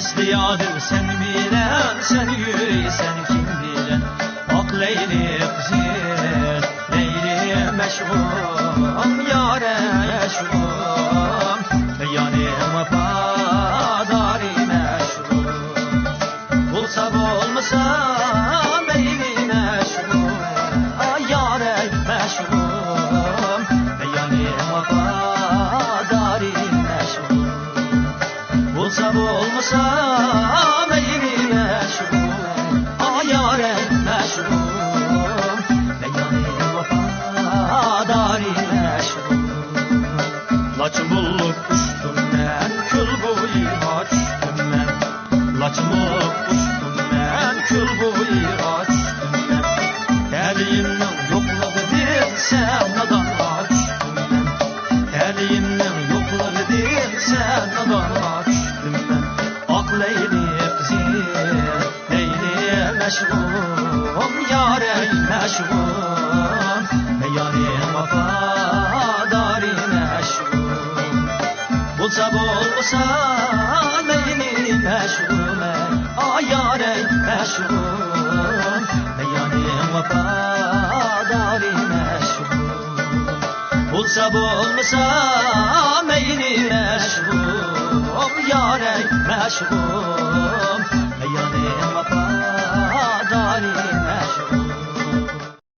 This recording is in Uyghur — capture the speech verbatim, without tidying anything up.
ئەسلى ئادىل سەن بىلەن، سەن يۈرىسەن كىم بىلەن؟ ئاق لەيلى قىزى، لەيلى مەشغۇم، يارەي مەشغۇم، مەييانى ۋاپادارى مەشغۇم. بولسا بولمىسا مەيلى مەشغۇم، ئاي يارەي مەشغۇم، مەييانى ۋاپادارى مەشغۇم. بولسا بولمىسا مەيلى مەشغۇم، ئاي يارەي مەشغۇم، مەييانى ۋاپادارى مەشغۇم. لاچىن بولۇپ ئۇچتۇم مەن، كۆل بويىغا چۈشتۈم مەن. لاچىن بولۇپ ئۇچتۇم مەن، كۆل بويىغا چۈشتۈم مەن. تەلىيىمنىڭ يوقلۇقىدىن سەن نادانغا چۈشتۈم مەن. تەلىيىمنىڭ يوقلۇقىدىن سەن نادانغا چۈشتۈم مەن. ئاق لەيلى قىزى، لەيلى مەشغۇم، يارەي مەشغۇم، مەييانى ۋاپادارى مەشغۇم. بولسا بولمىسا مەيلى مەشغۇم، ئاي يارەي مەشغۇم، مەييانى ۋاپادارى مەشغۇم. بولسا بولمىسا مەيلى مەشغۇم، يارەي مەشغۇم، مەييانى ۋاپا